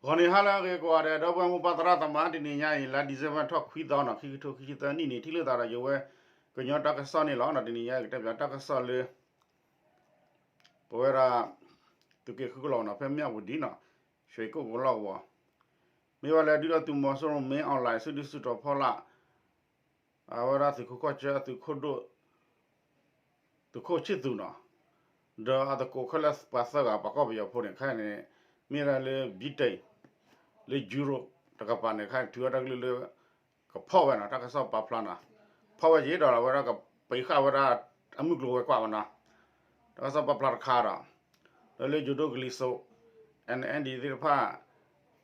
ဂီၤနံၤဟါလၢအဂ့ၤကိးဂၤဒဲး ဒီပုၢ်ဝဲၢ်မိၢ်ပၢ်သရၣ်သမါ တနံၤညါအံၤ လါ December ထီၣ်ခွံသီနီၤ ခံကထိခံဆံသၢနံၣ်န့ၣ် ထံၣ်လိာ်သးဒီးယဝဲ ကညီတၢ်ကစီၣ်န့ၣ်လီၤ. တနံၤညါအံၤ ကတဲပၠးတၢ်ကစီၣ်လၢ ပဝဲဒၣ် သုးက့ဃုကလီၤနီၤ ဖဲမၠၣ်ဝတံၤနီၤ ရွှေကုက္ကိုလီၢ်ကဝီၤ မ့ၢ်ဝဲလၢဒုၣ်ဒါသုးမီၤစိရိၤ မင်းအောင်လှိုင် စုဒုၣ်စုတီၤဖီလာ် အဝဲဒၣ်သုးခိၣ်ကီၢ်ဆၢ သုးခိၣ်ဒိၣ် သုးခိၣ်ဆံၣ်သူးနီၤ ဒီးအသကိးခဲလၢာ်ပှၤသၢဂၤ ပှၤကီၢ်ပယီၤဖိန့ၣ် ခဲအံၤန့ၣ် မ့ၢ်ဒၣ်လၢ Britain လၢ Europe တကပၤန့ၣ် ခဲအံၤထုးထီၣ်တၢ်ကလုၢ်လၢ ကဖီၣ်ဝဲနီၤ တၢ်ကစီၣ်ပာ်ဖျါနီၤ ဖီၣ်ဝဲယံၤဒီး အဝဲဒၣ်ကပံးဃာ်ဝဲဒၣ် အမုၢ်ကျိၤဝဲၤကွာ်မနီၤ တၢ်ကစီၣ်ပာ်ဖျါတခါဒီး ဒီးလၢယိၤဒိၣ်ကလံၤစိး NLD သ့ၣ်တဖၣ်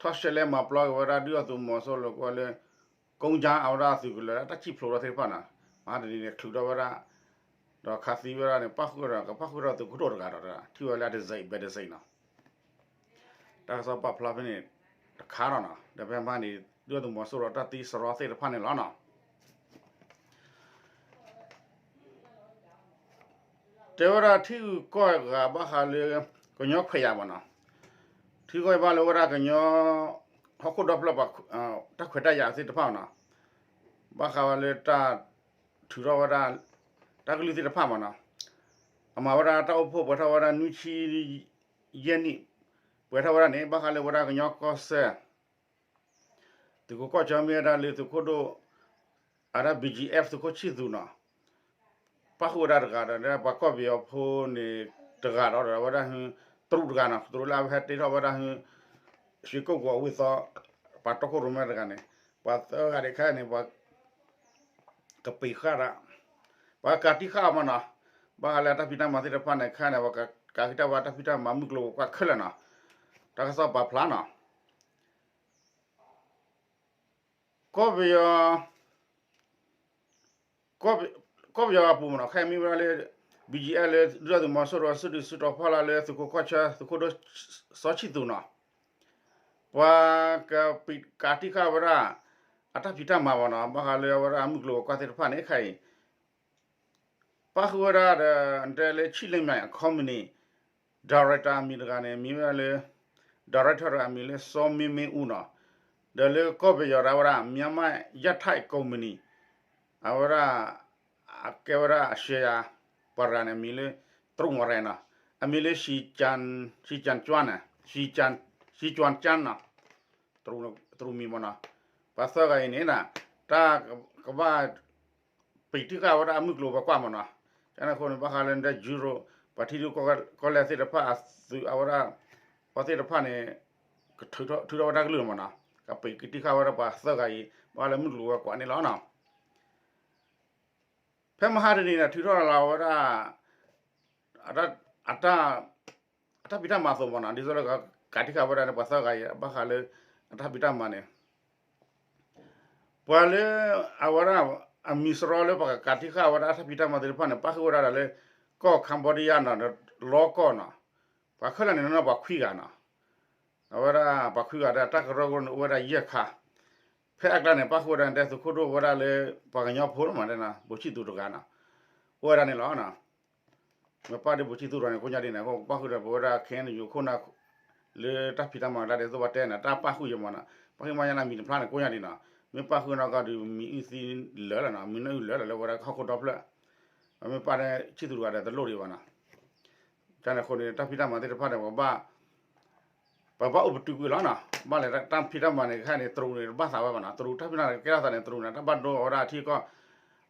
ထီၣ်ရှဲလဲမၤပျီက့ၤဝဲဒၣ် ဒုၣ်ဒါသုးမီၤစိရိၤလၢကိးလၢ ကိကၠါအဝဲဒၣ်သုးကလၢၤလၢတၢ်စံၣ်ဖျိးထီၣ်သ့ၣ်တဖၣ်နီၤ မဟါတနံၤန့ၣ် ချုးထီၣ်ဝဲဒၣ် ဒီးခးသံဝဲဒၣ်န့ၣ် ပၣ်ဃုာ်ဒီး ကပၣ်ဃုာ်ဒီးသုးခိၣ်ဒိၣ်တဂၤဒီး ထံၣ်ဝဲလၢအတစဲးဘဲတစဲးနီၤ တၢ်ကစီၣ်ပာ်ဖျါဖဲန့ၣ် တခါဒီးနီၤ ဒီးဖဲမဟါန့ၣ် ဒုၣ်ဒါသုးမီၤစိရိၤတၢ်သံစရီသ့ၣ်တဖၣ်န့ၣ်လီၤနီၤ တဲဝဲဒၣ်ထံဂုၤကီၢ်ဂၤဘၣ်ဃးလၢ ကညီခွဲးယာ်မနီၤ ထံဂုၤကီၢ်ဂၤဘၣ်လၢဝဲဒၣ်ကညီ ဟီၣ်ခိၣ်ဒီဖျၢၣ် တၢ်ခွဲးတၢ်ယာ်သ့ၣ်တဖၣ်နီၤ ဘၣ်ဃးဝဲလၢတၢ်ထုးထီၣ်ဝဲဒၣ် တၢ်ကလုၢ်သ့ၣ်တဖၣ်မနီၤ အမၤဝဲဒၣ်တၢ်အိၣ်ဖှိၣ်ပှဲၤထီၣ်ဝဲဒၣ်နွံဆံယဲၢ်နံၣ် ပှဲၤထီၣ်ဝဲဒၣ်န့ၣ် ဘၣ်ဃးလၢဝဲဒၣ်ကညီကီၢ်စဲၣ် သုးခိၣ်ကီၢ်ဆၢမ့ၢ်ဝဲဒၣ်လၢသုးခိၣ်ဒိၣ် အဒၣ် ဘီၣ်ကၠံအ့ၣ် သုးခိၣ်ဆံၣ်သူးနီၤ ပၣ်ဃုာ်ဝဲဒၣ်တဂၤဒီး ပှၤကီၢ်ပယီၤဖိန့ၣ် တဂၤဒီး ဒီးဝဲဒၣ် တရူးတဂၤနီၤ တရူးလၢအဝဲဟဲတ့ထီၣ်ဝဲဒၣ် ရွှေကုက္ကိုအဝ့ၢ်သီ ပှၤတီခိၣ်ရိၣ်မဲတဂၤန့ၣ် ပှၤသၢဂၤဒံးခဲအံၤန့ၣ် ပှၤ ကပံးဃာ်ဒၣ် ပှၤကးတံာ်ဃာ်အီၤမနီၤ ဘၣ်ဃးလၢအတၢ်ဖံးတၢ်မၤသ့ၣ်တဖၣ်န့ၣ် ခဲအံၤန့ၣ် ပှၤကးက့ၤတၢ်ဝဲတၢ်ဖံးတၢ်မၤမုၢ်ကျိၤဝဲၤကွာ်ခဲလၢာ်နီၤ တၢ်ကစီၣ်ပာ်ဖျါနီၤ ကီၢ်ပယီၤ ကီၢ်ပယီၤအပူၤမနီၤ ခဲအံၤမ့ၢ်ဝဲဒၣ်လၢ ဘီၣ်ကၠံအ့ၣ် လၢ ဒုၣ်ဒါသုးမီၤစိရိၤ စုဒုၣ်စုတီၤဖီလာ်လၢသုးခိၣ်ကီၢ်ဆၢ သုးခိၣ်ဒိၣ်စီၤဆံၣ်သူးနီၤ ပှၤကပံးကးတံာ်ဃာ်ဝဲဒၣ် အတၢ်ဖံးတၢ်မၤမနီၤ ဘၣ်ဃးလၢအဝဲဒၣ်အမုၢ်ကျိၤဝဲၤကွာ်သ့ၣ်တဖၣ်န့ၣ် ခဲအံၤ ပၣ်ဃုာ်ဝဲဒၣ်ဒီး တဲလၢ ဆံၣ်လ့မၠဲၣ် အ company director အမံၤတဂၤန့ၣ် မ့ၢ်ဝဲဒၣ်လၢ director တဂၤအမံၤလၢ စီၤမ့မ့အူနီၤ ဒီးလၢကီၢ်ပယီၤဒၣ်ဝဲဒၣ် မြန်မာ့ရထိုက် company အဝဲဒၣ် အကဲဝဲဒၣ်အ share ပှၤတဂၤန့ၣ် အမံၤလၢ တရူးမီၤရဲနီၤ အမံၤလၢ ရှံကၠၣ်ကၠၣ်န့ၣ် ရှံကၠၣ်ကၠၣ်နီၤ တရူးမံၤမနီၤ ပှၤသၢဂၤအံၤန့ၣ် တၢ်ကဘၣ် ပံးတံာ်ဃာ်ဝဲဒၣ်အမုၢ်ကျိၤဝဲၤကွာ်မနီၤ ကန့ၣ်အဃိန့ၣ် ဘၣ်ဃးလၢဒၣ် Europe ပှၤထံရူၢ်ကီၢ်လဲၢ်သ့ၣ်တဖၣ်အသုးအဝဲဒၣ် အဝဲသ့ၣ်တဖၣ်န့ၣ် ထုးထီၣ်ဝဲတၢ်ကလုၢ်မနီၤ ကပံးကတံာ်ဃာ်ဝဲဒၣ်ပှၤသၢဂၤအံၤ ဘၣ်ဃးလၢမုၢ်ကျိၤဝဲၤကွာ်န့ၣ်လီၤနီၤ ဖဲမဟါတနံၤန့ၣ် ထုးထီၣ်လီၤဝဲဒၣ် အတၢ် အတၢ်ဖံးတၢ်မၤအသိးမနီၤ ဒ်သိးလၢကးတံာ်ဃာ်ဝဲဒၣ်န့ၣ် ပှၤသၢဂၤအံၤ ဘၣ်ဃးလၢ အတၢ်ဖံးတၢ်မၤန့ၣ် ပှၤလၢ အဝဲဒၣ် အမံၤစရီလၢပှၤကးတံာ်ဃာ်ဝဲဒၣ်အတၢ်ဖံးတၢ်မၤသ့ၣ်တဖၣ်န့ၣ် ပၣ်ဃုာ်ဝဲဒၣ်ဒီးလၢ ကီၢ် Cambodia နီၤ ဒီးလီကီၢ်နီၤ ပှၤခဲလၢာ်န့ၣ်နီၤ ပှၤခွံဂၤနီၤ အဝဲဒၣ်ပှၤခွံဂၤဒီးတၢ်ကရၢကရိန့ၣ် အိၣ်ဝဲဒၣ်ယဲၢ်ခါ ဖဲအကျါန့ၣ် ပၣ်ဃုာ်ဝဲဒၣ်န့ၣ် တဲသုးခိၣ်ဒိၣ်ဝဲဒၣ်လၢ ပှၤကညီဖိလီၤမး တဲနၤ ဘိၣ်ဆံၣ်သူးတဂၤနီၤ အိၣ်ဝဲဒၣ်န့ၣ်လီၤ မ့ၢ်ပၣ်ဒီးဘိၣ်ဆံၣ်သူးတဂၤန့ၣ် ကိးညါဒ်န့ၣ် ပၣ်ဃုာ်ဒီးပဝဲဒၣ် ခဲအံၤန့ၣ် ယိၤခိၣ်နၢ် လၢတၢ်ဖံးတၢ်မၤတၢ်ဒ်သိးပတဲန့ၣ် တၢ်ပၣ်ဃုာ်ယမးနီၤ ပၣ်ဃုာ်မးညါန့ၣ် မံၤတဖျါန့ၣ် ကိးညါဒ်နီၤ မ့ၢ်ပၣ်ဃုာ်နီၢ်ကီၢ်ဒီးမံၤအုၣ်သံလၢာ်လီၤနီၤ မံၤနၢ်အုၣ်လၢာ်လီၤလၢဝဲဒၣ်ဟီၣ်ခိၣ်ဒီဖျၢၣ် မ့ၢ်ပၣ်ဒီးဆံၣ်သူးတဂၤဒီးတလိၣ်ဒံးဘၣ်နီၤ ကန့ၣ်အဃိန့ၣ် တၢ်ဖံးတၢ်မၤသ့ၣ်တဖၣ်န့ၣ် ပဘၣ် ပဘၣ်အိၣ်ပတုာ်ကွံာ်လီၤနီၤ ဘၣ်လဲၤတၢ်ဖံးတၢ်မၤန့ၣ် ခဲအံၤန့ၣ် တရူးန့ၣ် တဘၣ်သးဝဲဘၣ်နီၤ တရူးတၢ်ဖံးတၢ်မၤန့ၣ် ကဲထီၣ်သးန့ၣ် တရူးန့ၣ် တၢ်ဘၣ်ဒိအဝဲဒၣ်အထံအကီၢ်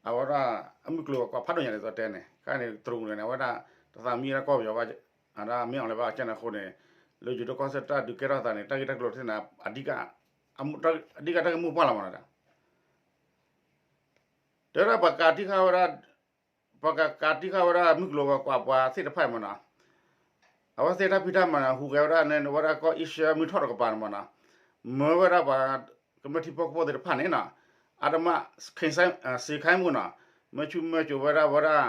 အဝဲဒၣ် အမုၢ်ကျိၤဝဲၤကွာ်ဖးဒိၣ်ညါဒ်သိးတဲန့ၣ် ခဲအံၤန့ၣ် တရူးန့ၣ် အဝဲဒၣ် တသးမံဝဲဒၣ်ကီၢ်ပယီၤဘၣ် အဒၣ်မ့ၢ်အီၤလၢၤဘၣ်ကန့ၣ်အဃိန့ၣ် လၢယိၤဒိၣ်ကီၢ်စဲၣ်တၢ်ဒုးကဲထီၣ်သးန့ၣ် တၢ်ဂ့ၢ်တၢ်ကျိၤသ့ၣ်န့ၣ် အဓိက အဓိကတၢ်ဂ့ၢ်မိၢ်ပှၢ်လီၤမးနီၤ တဲဝဲဒၣ်ပှၤကးတံာ်ဃာ်ဝဲဒၣ် ပှၤကကးတံာ်ဃာ်ဝဲဒၣ်မုၢ်ကျိၤဝဲၤကွာ်ပှၤသ့ၣ်တဖၣ်အံၤမးနီၤ အဝဲသ့ၣ်တၢ်ဖံးတၢ်မၤန့ၣ် ဟူးဂဲၤဝဲဒၣ်န့ၣ် ဝဲဒၣ်ကီၢ်အ့ရှၢမုၢ်ထီၣ်တကပၤန့ၣ်မးနီၤ မၢဝဲဒၣ်ပှၤ ကမျၢၢ်ထံဖိကီၢ်ဖိသ့ၣ်တဖၣ်န့ၣ်နီၤ အါတမး စ့ခါမုၣ်နီၤ မၢဆူၣ်မၢစိးဝဲဒၣ်ဝဲဒၣ်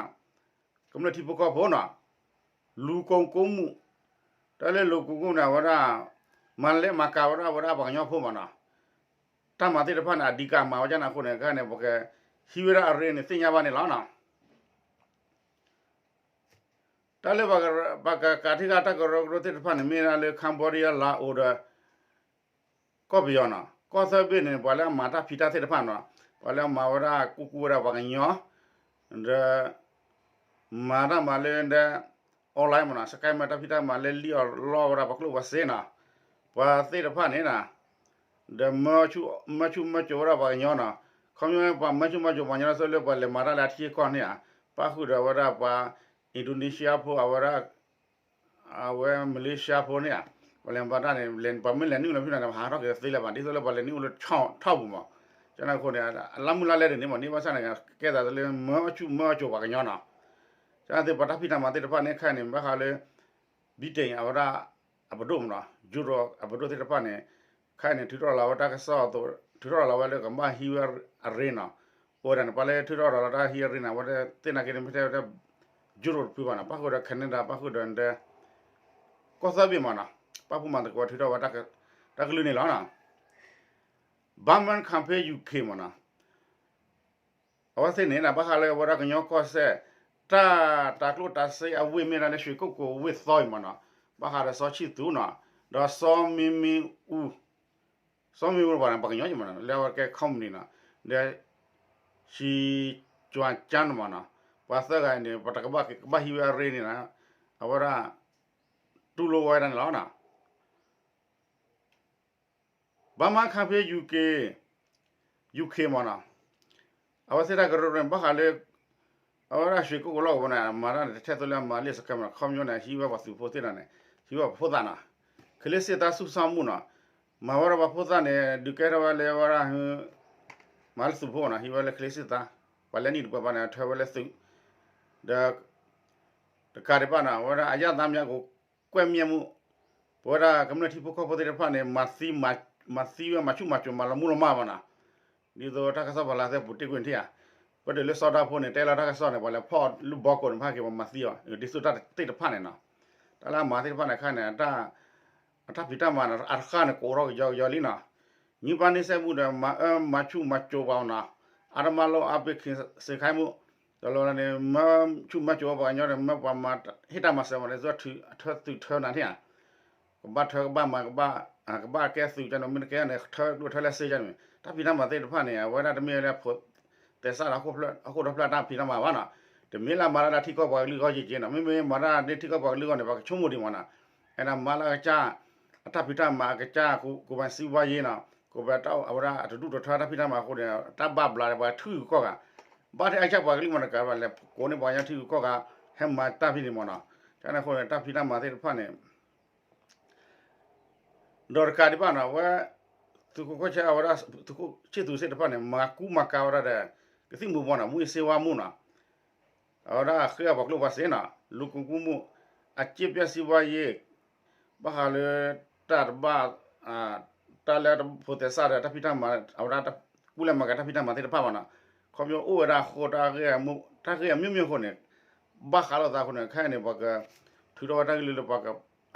ကမျၢၢ်ထံဖိကီၢ်ဖိနီၤ လူၤကိၤကိမုၣ် တၢ်လၢလူၤကိၤကိမုၣ်န့ၣ် အဝဲဒၣ် မၤလဲၤမၤကၤဝဲဒၣ်ဝဲဒၣ်ပှၤကညီဖိမးနီၤ တၢ်မၤသ့ၣ်တဖၣ်န့ၣ် အဓိကမၤဝဲဒၣ်န့ၣ်အဃိန့ၣ် ခဲအံၤန့ၣ် ပကဟံးဝဲဒၣ်အရ့န့ၣ် သ့ၣ်ညါဘၣ်န့ၣ်လီၤနီၤ တၢ်လၢပှၤကကးတံာ်ဃာ်တၢ်ကရၢကရိသ့ၣ်တဖၣ်န့ၣ် မ့ၢ်ဒၣ်လၢ Cambodia လၤအိၤဒီး ကီၢ်ပယီၤနီၤ, ကီၢ်သၢဘ့ၣ်န့ၣ် ပှၤလၢအမၤတၢ်ဖံးတၢ်သ့ၣ်တဖၣ်နီၤ, ပှၤလၢအမၤဝဲဒၣ်ကူကူဝဲဒၣ်ပှၤကညီ ဒီး မၤတၢ်မၤလၢဒဲ online မနီၤ, စကဲမၢတၢ်ဖံးတၢ်မၤလၢလံၣ်အီၣ်လီအီၣ်ဝဲဒၣ်ပှၤကျိၣ်ပှၤစ့နီၤ, ပှၤသ့ၣ်တဖၣ်န့ၣ်နီၤ, ဒီးမၢဆူၣ်မၢကၠိဝဲဒၣ်ပှၤကညီနီၤ, ခီပညီပှၤမၢဆူၣ်မၢကၠိပှၤကညီလၢသိလၢပှၤလဲၤမၤတၢ်လၢအထံအကီၢ်န့ၣ်ဧါ, ပၣ်ဃုာ်ဒီးဝဲဒၣ်ပှၤ Indonesia ဖိ အဝဲဒၣ် အဝဲ Malaysia ဖိန့ၣ်ဧါ, ပှၤလဲၤမၤတၢ်န့ၣ် ပှၤမ့ၢ်လဲၤနုာ်လီၤဖဲန့ၣ် ပဟးထီၣ်က့ၤသ့လၢၤဘၣ်, ဒ်သိးလၢပှၤလဲၤနုာ်အိၣ်လၢ ထောင် ပူၤမး, ကန့ၣ်အဃိန့ၣ် အလၢမုၢ်လၢ်လဲၣ်ဒ်န့ၣ်မး န့ၢ်ဘၣ်ဆၣ်န့ၣ် ကဲသးလၢမၢဆူၣ်မၢကၠိပှၤကညီနီၤ, ကန့ၣ်သ့ၣ်ပှၤတၢ်ဖံးတၢ်မၤသ့ၣ်တဖၣ်န့ၣ် ခဲအံၤန့ၣ် ဘၣ်ဃးလၢ Britain အဝဲဒၣ် အပဒိၣ်မးနီၤ, Europe အပဒိၣ်သ့ၣ်တဖၣ်န့ၣ် ခဲအံၤန့ၣ် ထုးထီၣ်လီၤဝဲတၢ်ကစီၣ်အသိး ထုးထီၣ်လီၤဝဲလၢကဘၣ်ဟံးဝဲအရ့နီၤ, အိၣ်ဝဲဒၣ်န့ၣ် ပှၤလၢထုးထီၣ်လီၤလၢတၢ်ဟံးအရ့န့ၣ် အဝဲသ့ၣ်နာ်က့န့ၣ် မ့ၢ်ထဲဝဲ Europe တဖုဘၣ်နီၤ, ပၣ်ဃုာ်ဒီး Canada ပၣ်ဃုာ်ဒီး ကီၢ်သၢဘ့ၣ်မးနီၤ, ပၣ်ဖူမၤသကိးထုးထီၣ်ဝဲ တၢ်ကလုၢ်န့ၣ်လီၤနီၤ, Burman Cafe UK မးနီၤ, အဝဲသ့ၣ်န့ၣ် ဘၣ်ဃးလၢအဝဲဒၣ်ကညီကီၢ်စဲၣ် တၢ်တၤကျိၣ်တၤစ့အဝ့ၢ်မ့ၢ်ဒၣ်လၢ ရွှေကုက္ကို ဝ့ၢ်သီအံၤမးနီၤ, ဘၣ်ဃးဒီးစီၤဆံၣ်သူနီၤ, ဒီးစီၤမ့မ့ၣ်အူ, စီၤမ့မ့ၣ်အူပှၤန့ၣ် ပှၤကညီမးနီၤ လၢအဝဲကဲ company နီၤ, ဒီး စံၣ်ကွၢ်ကၠၣ်မးနီၤ, ပှၤသၢဂၤအံၤန့ၣ် ပတကဘၣ်ကဘၣ်ဟံးဝဲအရ့န့ၣ်နီၤ, အဝဲဒၣ် တူၢ်လိာ်ဝဲဒၣ်န့ၣ်လီၤနီၤ Burman Cafe UK UK မးနီၤ, အဝဲသ့ၣ်တၢ်ကရၢကရိန့ၣ် ဘၣ်ဃးလၢ အဝဲဒၣ် ရွှေကုက္ကို လီၢ်ကဝီၤန့ၣ် မၤတၢ်န့ၣ် တထဲသိးလၢအမၤလံာ်စကဲမးနီၤ, ခီပညီန့ၣ် ဟံးဝဲပှၤသုးဖိသ့ၣ်တဖၣ်န့ၣ် ဟံးဝဲပှၤဖိသၣ်နီၤ, ချစ်စစ်သားစုဆောင်းမှုနီၤ, မၤဝဲဒၣ်ပှၤဖိသၣ်န့ၣ် ဒုးကဲထီၣ်ဝဲလၢအဝဲဒၣ် မၤလၢသုးဖိနီၤ, ဟံးဝဲလၢ ချစ်စစ်သား, ပှၤလၢနံၣ်တပှဲၤဘၣ်န့ၣ် ထၢဝဲလၢသုး, ဒီး တကးဒံးဘၣ်နီၤ အဝဲဒၣ် အရသာများကို ကွပ်မျက်မှု, ပဝဲဒၣ်ကမျၢၢ်ထံဖိကီၢ်ဖိသ့ၣ်တဖၣ်န့ၣ် မၤသံ, မၤသံဝဲ မၤဆူၣ်မၤစိး မၤလီၤမူလီၤမၢ်ဘၣ်နီၤ, ဒ်သိးတၢ်ကစီၣ်ပာ်လၢသ့ၣ်ပူၤတ့ၢ်ကွံာ်ထံၣ်ဧါ, ပတုၤလၢစီၤဒၣ်ဖိန့ၣ် တဲလီၤတၢ်ကစီၣ်န့ၣ် ပှၤလဲၤဖီၣ်လၢဘီကိးန့ၣ် ဖးက့ၤပှၤမၤသံအီၤ ဒ်သိးတၢ်သ့ၣ်တဖၣ်န့ၣ်နီၤ, တၢ်လၢအမၤသ့ၣ်တဖၣ်န့ၣ် ခဲအံၤန့ၣ် အတၢ်ဖံးတၢ်မၤန့ၣ် အတဃၣ်န့ၣ် ကိးထီၣ်ကယီကယီလံနီၤ, ညှဉ်းပန်းနှိပ်စက်မှုဒီး မၤအၢမၤဆူၣ်မၤစိးပှၤနီၤ, အဓမ္မလုပ်အားပေးစေခိုင်းမှု, ဒီးလီၤန့ၣ် မၤဆူၣ်မၤစိးပှၤကညီန့ၣ် မ့ၢ်ပှၤမၤဟ့ၣ်တၢ်မၤစၢၤမးန့ၣ် သုထၢသုးထၢနၤထံၣ်ဧါ, ကဘၣ်ထၢကဘၣ်မၤ ကဘၣ်, ကဘၣ်ကဲသုးကန့ၣ် မ့ၢ်တကဲန့ၣ် ထၢဒိၣ်ထၢလၢစ့ကန့ၣ် တၢ်ဖံးတၢ်မၤသ့ၣ်တဖၣ်န့ၣ် အဝဲဒၣ်တမ့ၢ်လၢဖိသဲးစးဒီးဟီၣ်ခိၣ်ဒီဖျၢၣ်တၢ်ဖံးတၢ်မၤဘၣ်နီၤ, တမ့ၢ်လၢမၤတၢ်လၢထံကီၢ်ပှၤကလုာ်အဂီၢ်က့ၤက့ၤနီၤ, မ့မ့ၢ်မၤတၢ်လၢထံကီၢ်ပှၤကလုာ်အဂီၢ်န့ၣ် ပှၤကဆိကမိၣ်ဒံးမးနီၤ, အဲၣ်ဒိးမၤလၢအကစၢ် အတၢ်ဖံးတၢ်မၤအကစၢ် ကိးပၤစံးဘၣ်ယ့နီၤ, ကိးပၤအဝဲဒၣ်အတဒူၣ်တထၢတၢ်ဖံးတၢ်မၤအဃိန့ၣ် တၢ်ဘၣ်ဘျးဒီးပှၤထံဂုၤကီၢ်ဂၤ, ဘၣ်ထဲအကစၢ်ပှၤကလုာ်မးတကးဘၣ် လဲၤကိးန့ၢ်ပှၤကညီထံဂုၤကီၢ်ဂၤ ဟဲမၤတၢ်ဖံးန့ၣ်မးနီၤ, ကန့ၣ်အဃိန့ၣ် တၢ်ဖံးတၢ်မၤသ့ၣ်တဖၣ်န့ၣ် ဒီးတကးဒံးဘၣ်နီၤ အဝဲ သုးခိၣ်ခီၣ်ဆၢအဝဲဒၣ် သုးခိၣ်ဆံၣ်သူးသ့ၣ်တဖၣ်န့ၣ် မၤကူမၤကၤဝဲဒၣ်ဒီး ကသံၣ်မူၤဘှီးနီၤ မူးယစ်ဆေးဝါးမူးနီၤ အဝဲဒၣ်ဃ့အပှၤကျိၣ်ပှၤစ့နီၤ လူကုန်ကူးမှု အကျင့်ပျက်စီးပွားရေး ဘၣ်ဃးလၢ တၢ်တဘၣ် တၢ်လၢဖိသဲးစးဒီးတၢ်ဖံးတၢ်မၤ အဝဲဒၣ် ကူလဲၤမၤကၤတၢ်ဖံးတၢ်မၤသ့ၣ်တဖၣ်ဘၣ်နီၤ ခီပညီအိၣ်ဝဲဒၣ်အဃိ တၢ်ဂ့ၢ်အမျိုးမျိုးအဃိန့ၣ် ဘၣ်ဃးလိာ်သးအဃိန့ၣ် ခဲအံၤန့ၣ် ပှၤကထုးထီၣ်ဝဲတၢ်ကလုၢ်လၢ ပှၤက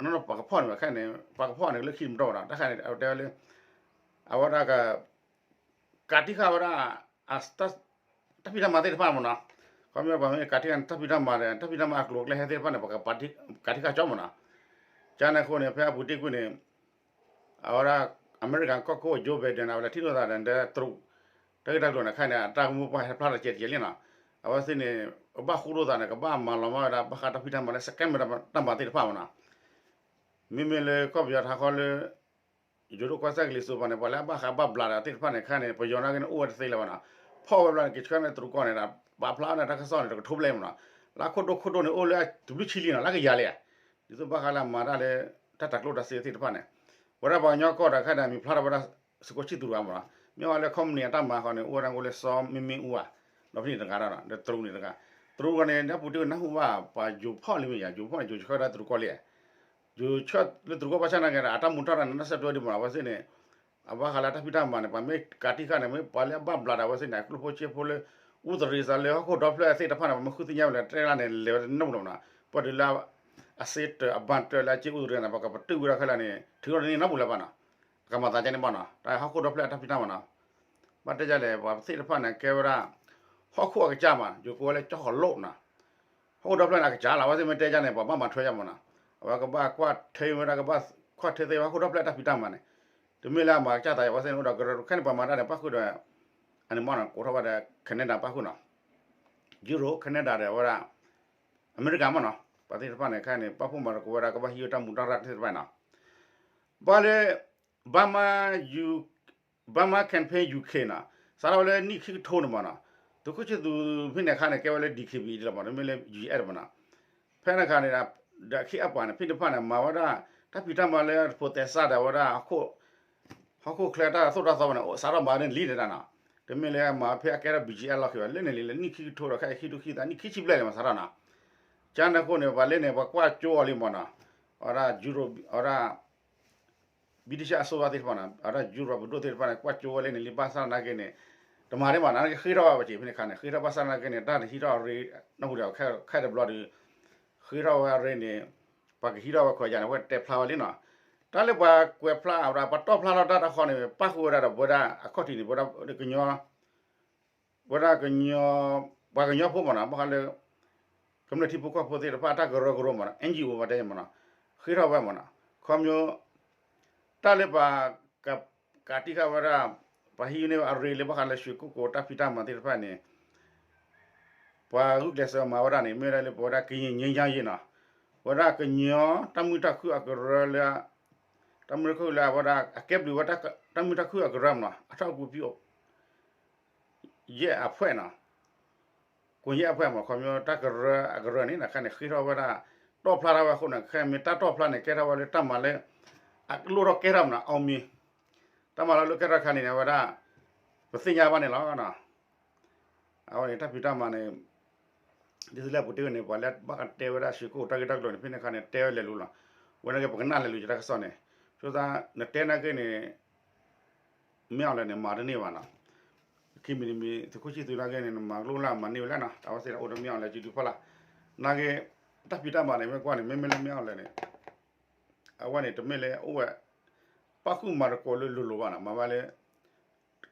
ဖီၣ်န့ၢ်ဘၣ်ခဲအံၤန့ၣ် ပှၤကဖီၣ်န့ၢ်လၢခံတမတီၢ်ဘၣ်နီၤ တၢ်ခဲအံၤန့ၣ် အတဲဝဲလၢ အဝဲဒၣ်က ကးတံာ်ဃာ်ဝဲဒၣ် တၢ်ဖံးတၢ်မၤသ့ၣ်တဖၣ်မ့ၢ်နီၤ ခီပညီပှၤမ့ၢ်ကးတံာ်ဃာ်န့ၣ် တၢ်ဖံးတၢ်မၤဒီး တၢ်ဖံးတၢ်မၤအကျိၤအကျဲဟဲသ့ၣ်တဖၣ်န့ၣ် ပှၤကးတံာ်ဃာ်ကၠီမ့ၢ်နီၤ ကန့ၣ်အဃိန့ၣ် ဖဲအပူၤတ့ၢ်ကွံာ်န့ၣ် အဝဲဒၣ် အမဲရကၤကီၢ်ခိၣ် Joe Biden အဝဲလဲၤထံၣ်လိာ်သးဒီး တရူး တၢ်ဂ့ၢ်တၢ်ကျိၤန့ၣ် ခဲအံၤန့ၣ် အတၢ်ကမူပှၢ်ဟဲဖျါထီၣ်ကဲတကဲလံနီၤ အဝဲသ့ၣ်န့ၣ် ကဘၣ်ဃူလိာ်သးန့ၣ် ကဘၣ်မၤလီၤမၢ်ဝဲဒၣ် ဘၣ်ဃးတၢ်ဖံးတၢ်မၤလၢ scam တၢ်မၤသ့ၣ်တဖၣ်မ့ၢ်နီၤ မ့မ့ၢ်လၢကီၢ်ပယီၤထးခီလၢ ယိၤဒိၣ်ကီၢ်စဲၣ်ကလံၤစိးပၤန့ၣ် ပှၤလၢအဘၣ်ဃးဘၣ်ဘျးဒီးသ့ၣ်တဖၣ်န့ၣ် ခဲအံၤန့ၣ် ပယီၤနာ်က့န့ၣ် အိၣ်ဝဲတသ့လၢၤဘၣ်နီၤ ဖီၣ်ဝဲဘျီန့ၣ် က့ၤဆှၢန့ၣ်တရူးကီၢ်န့ၣ်ဒီး ပာ်ဖျါန့ၣ် တၢ်ကစီၣ်န့ၣ် တကထိဘျဲၣ်မ့ၢ်နီၤ လၢခိၣ်ဒိၣ်ခိၣ်ဒိၣ်န့ၣ် အိၣ်လၢတဘျုးဆံလံနီၤ လၢကယၤလၢယၤ ဒ်သိးဘၣ်ဃးလၢအမၤတၢ်လၢ တၢ်တၤကျိၣ်တၤစ့သ့ၣ်တဖၣ်န့ၣ် ဝဲဒၣ်ပှၤကညီကီၢ်ဒီးခဲအံၤန့ၣ် မံၤဖျါထီၣ်ဝဲဒၣ် စကိးဆံၣ်သူးတဂၤမ့ၢ်နီၤ မ့ၢ်ဝဲလၢ company အတၢ်မၤဃီန့ၣ် အိၣ်ဝဲဒၣ်အိၣ်လၢစီၤမ့မ့ၣ်အူဧါ ဒီးဖဲန့ၣ်တဂၤဒီး ဒီးတရူးန့ၣ်တဂၤ တရူးဂီၢ်န့ၣ် နၢ်ပူၤတ့ၢ်ဝဲနၢ်ဟူဘၣ် ပှၤယိၤဖီၣ်လံမ့ၢ်ယၤ ယိၤဖီၣ်န့ၣ် ယိၤဆှၢဒၣ်တရူးကီၢ်လံ ယိၤဆှၢလၢတရူးကီၢ်ဘၣ်ဆၣ်နာ်က့ဒီး အတၢ်မူထီၣ်တၢ်န့ၣ် နၢ်စဲးတွဲဒံးမ့ၢ်နီၤ အဝဲသ့ၣ်န့ၣ် အဘၣ်ဃးလၢတၢ်ဖံးတၢ်မၤန့ၣ် ပှၤမ့ၢ်ကးတံာ်ဃာ်န့ၣ် မ့ၢ်ပှၤလၢအဘၣ်ဘျးဒီးအဝဲသ့ၣ်န့ၣ် ကျိၣ်ဖိစ့ဖိလၢ အူသရ့ၤစးလၢဟီၣ်ခိၣ်ဒီဖျၢၣ်သ့ၣ်တဖၣ်န့ၣ် ပှၤမ့ၢ်ဃုသ့ၣ်ညါဝဲလၢ တဲလၢန့ၣ် လဲၤဝဲတနီၣ်မ့ၢ်နီၤ ပှၤဒုးလၢ အစ့တၢးအဘၣ်တၢးလၢအစ့အူသရ့ၤန့ၣ် ပှၤကပတုာ်ဝဲဒၣ်ခဲလၢာ်န့ၣ် ထုးထီၣ်တန့ၢ်နီတပူၤလၢၤဘၣ်နီၤ ကမၤသးကဲန့ၣ်ဘၣ်နီၤ တၢ်ဟီၣ်ခိၣ်ဒီဖျၢၣ်အတၢ်ဖံးတၢ်မၤနီၤ ဘၣ်တဲဒ်လဲၣ် ပှၤသ့ၣ်တဖၣ်န့ၣ် ကဲဝဲဒၣ် ဟီၣ်ခိၣ်အကစၢ်မး ယိၤကိးဝဲလၢကၠီၣ်ဃီၤလိၣ်နီၤ ဟီၣ်ခိၣ်ဒီဖျၢၣ်န့ၣ် အကစၢ်လီၤ အဝဲသ့ၣ်မ့ၢ်တဲဒ်န့ၣ် ပှၤဘၣ်မၤထွဲဒ်မ့ၢ်နီၤ အဝဲကဘၣ်ကွၢ်ထွဲဝဲဒၣ် ကဘၣ်ကွၢ်ထွဲသ့ဝဲဟီၣ်ခိၣ်ဒီဖျၢၣ်အတၢ်ဖံးတၢ်မၤန့ၣ် တမ့ၢ်လၢအမၤကစၢ်သးအဝဲသ့ၣ်န့ၣ် အိၣ်ဒီးကရၢတခါန့ၣ် ပှၤမၤတၢ်ဒီးပၣ်ဃုာ်ဒီး အန့ၣ်မ့ၢ်နီၤ ကိးထီၣ်ဘၣ်ဒီး Canada ပၣ်ဃုာ်နီၤ Europe Canada ဒီးဝဲဒၣ် အမဲရကၤမ့ၢ်နီၤ ပှၤသ့ၣ်တဖၣ်န့ၣ် ခဲအံၤန့ၣ် ပၣ်ဖှိၣ်မၤသကိးဝဲဒၣ် ကဘၣ်ဟံးဝဲတၢ်မူးတၢ်ရၢ်သ့ၣ်တဖၣ်နီၤ ဘၣ်လၢ Burma U Burma Campaign U K နီၤ စးထီၣ်ဝဲလၢနံၣ်ခံကထိန့ၣ်မ့ၢ်နီၤ သုးခိၣ်ဆံသူးဖဲန့ၣ်အခါန့ၣ် ကဲဝဲလၢ D K B A လီၤမ့ၢ်နီၤ တမ့ၢ်လၢ U G F မ့ၢ်နီၤ ဖဲန့ၣ်အခါန့ၣ် ဒီးအခ့အပှၤန့ၣ် ဖဲတဖၣ်န့ၣ် မၤဝဲဒၣ် တၢ်ဖံးတၢ်မၤလၢဖိးသဲစးဒီးဝဲဒၣ် ဟီၣ်ခိၣ်ချၢတၢ်သိၣ်တၢ်သီဝဲန့ၣ် စးထီၣ်မၤန့ၣ်လံန့ၣ်တၢ်နီၤ တမ့ၢ်လၢမၤဖဲအကဲထီၣ် B G F လီၢ်ခံဘၣ် လၢန့ၣ်လံလၢနံၣ်ခံကထိဒီးခဲအံၤခံကထိခံသးနံၣ်ခံဆံဘျဲၣ်လံမ့ၢ်စးထီၣ်နီၤ ကန့ၣ်အဃိန့ၣ် ပှၤလၢန့ၣ် ပှၤကွၢ်ကၠိအီၤလံမ့ၢ်နီၤ အဝဲဒၣ် Euro အဝဲဒၣ် ဗြိတိန်အစိုးရသ့ၣ်တဖၣ်န့ၣ် အဝဲဒၣ် Europe ပဒိၣ်သ့ၣ်တဖၣ်န့ၣ် ကွၢ်ကၠိဝဲလၢန့ၣ်လံ ဘၣ်ဆၣ်သနာ်က့န့ၣ် တမၤဒ်မးနီၤ နကဃ့ထီၣ်ဝဲပှၤစ့ၢ်ဖဲန့ၣ်အခါန့ၣ် ဃ့ထီၣ်ဘၣ်ဆၣ်သနာ်က့န့ၣ် တၢ်တဟံးထီၣ်အရ့ နၢ်ဟူဒီးခဲအံၤတဘျီဒီး ဃ့ထီၣ်ဝဲအရ့န့ၣ် ပှၤကဟံးထီၣ်ဝဲခွဲးယာ်န့ၣ် ဝဲတဲဖျါဝဲလံနီၤ တၢ်လၢပှၤကွဲးဖျါအဝဲဒၣ် ပှၤတီၣ်ဖျါထီၣ်တၢ်တခီန့ၣ် ပၣ်ဃုာ်ဝဲဒၣ်ဒီးပဝဲဒၣ်အခီၣ်ထံးန့ၣ် ပဝဲဒၣ်ကညီ ဝဲဒၣ်ကညီ ပှၤကညီဖိမ့ၢ်နီၤ ဘၣ်ဃးလၢ ကမျၢၢ်ထံဖိကီၢ်ဖိသ့ၣ်တဖၣ်တၢ်ကရၢကရိမ့ၢ်နီၤ N G O ဘၣ်တဲမ့ၢ်နီၤ ဃ့ထီၣ်ဝဲမ့ၢ်နီၤ ခီဖျိ တၢ်လၢပှၤ ကးတံၢ်ဃာ်ဝဲဒၣ် ပှၤဟံးန့ၢ်ဝဲအရ့လၢဘၣ်ဃးလၢ ရွှေကုက္ကိုတၢ်ဖံးတၢ်မၤသ့ၣ်တဖၣ်န့ၣ် ပှၤဂုာ်ကျဲးစၢးမၤဝဲဒၣ်န့ၣ် မ့ၢ်ဝဲဒၣ်လၢပဝဲဒၣ်ကရင်ငြိမ်းချမ်းရေးနီၤ ပဝဲဒၣ်ကညီတၢ်မုာ်တၢ်ခုၣ်အကရၢလၢ တၢ်မုာ်တၢ်ခုၣ်လၢအဝဲဒၣ် အကဲဘျုးဝဲတၢ်မုာ်တၢ်ခုၣ်အကရၢမ့ၢ်နီၤ အထီၣ်အပူၤဖံး ယဲၢ်အဖှဲၣ်နီၤ ကွန်ယဲၢ်အဖှဲၣ်မ့ၢ် ခီဖျိတၢ်ကရၢအကရၢန့ၣ် နခါန့ၣ် ဃ့ထီၣ်ဝဲဒၣ် တီၣ်ဖျါထီၣ်ဝဲအဃိန့ၣ် ခဲမ့ၢ်တၢ်တီၣ်ဖျါန့ၣ် ကဲထီၣ်ဝဲလၢတၢ်မၤလၢ အလိၣ်ထီၣ်ကဲထီၣ်မ့ၢ်နီၤ အောင်မြင် တၢ်မၤလၢအလိၣ်ကဲထီၣ်ခါန့ၣ် အဝဲဒၣ် ပသ့ၣ်ညါဘၣ်န့ၣ်လီၤ. အဝဲန့ၣ် တၢ်ဖံးတၢ်မၤန့ၣ် ဒ်သိးလၢအပူၤတ့ၢ်ဝဲန့ၣ် ပှၤလၢဘၣ်တဲဝဲဒၣ် ရွှေကုက္ကိုတၢ်ဂ့ၢ်တၢ်ကျိၤန့ၣ် ဖဲန့ၣ်အခါန့ၣ် တဲဝဲလဲၤလိၤလီၤ. ဝဲနာ်က့ ပကနၣ်လဲၤလိၤက့ၤတၢ်ကစီၣ်န့ၣ် ဆိသး နတဲနာ်က့န့ၣ် မ့ၢ်အီၤလဲၣ်န့ၣ် မၤတန့ၢ်ဘၣ်နီၤ. ခံမံၤတမံၤ သုးခိၣ်ဆံသူနာ်က့န့ၣ် နမၤကလိလၢ်မၤန့ၢ်ဝဲလဲၣ်နီၤ. တၢ်ဝဲသ့ၣ်တအိၣ်တမ့ၢ်အီၤလဲၣ် ကဒုဖီလာ် နာ်က့ တၢ်ဖံးတၢ်မၤန့ၣ် မ့ၢ်ကွၢ်န့ၣ် မ့မ့ၢ်လၢမ့ၢ်အီၤလဲၣ်န့ၣ် အဝဲန့ၣ် တမ့ၢ်လၢအိၣ်ဝဲ ပၣ်ဃုာ်မၤသကိးလၢလိၤလိၤဘၣ်နီၤ. မၤဝဲလၢ